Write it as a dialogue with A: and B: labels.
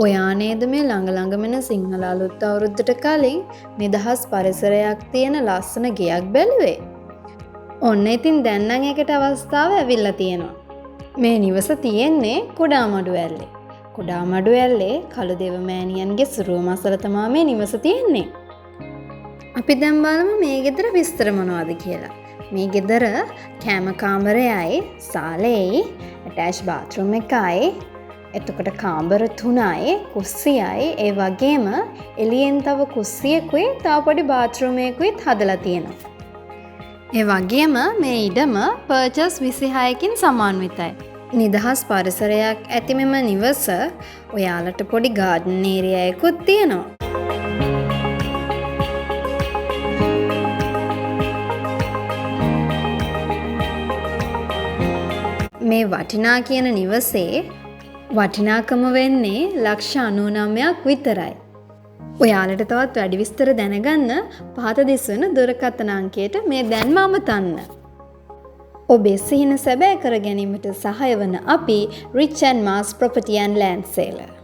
A: ඔයා නේද මේ ළඟ ළඟම එන සිංහල අලුත් අවුරුද්දට කලින් නිදහස් පරිසරයක් තියෙන ලස්සන ගෙයක් බැලුවේ? ඔන්න ඉතින් දැන් නම් ඒකට අවස්ථාව ඇවිල්ලා තියෙනවා. මේ නිවස තියෙන්නේ කුඩාමඩුවැල්ලේ. කුඩාමඩුවැල්ලේ කළුදේව මෑණියන්ගේ සුරුව මසල තමා මේ නිවස තියෙන්නේ. අපි දැන් බලමු මේ ගෙදර විස්තර මොනවද කියලා. මේ ගෙදර කෑම කාමරයයි, සාලෙයි, ඇටෑච් බාත්රූම් එකයි, එතකොට කාමර තුනයි, කුස්සියයි, ඒ වගේම එළියෙන් තව කුස්සියකුයි තව පොඩි බාත්රූම් එකකුයිත් හදලා තියෙනවා. ඒ වගේම මේ ඉඩම පර්චස් 26කින් සමාන්විතයි. නිදහස් පරිසරයක් ඇති මෙම නිවස ඔයාලට පොඩි ගාඩන් ඒරියා එකකුත් තියෙනවා. මේ වටිනා කියන නිවසේ වටිනාකම වෙන්නේ 99,00,000ක් විතරයි. ඔයාලට තවත් වැඩි විස්තර දැනගන්න පහත දිස්වන දුරකථන අංකයට මේ දැන්ම අමතන්න. ඔබේ සිහින සැබෑ කර ගැනීමට සහාය වන අපි Rich and Mars Property and Land Seller.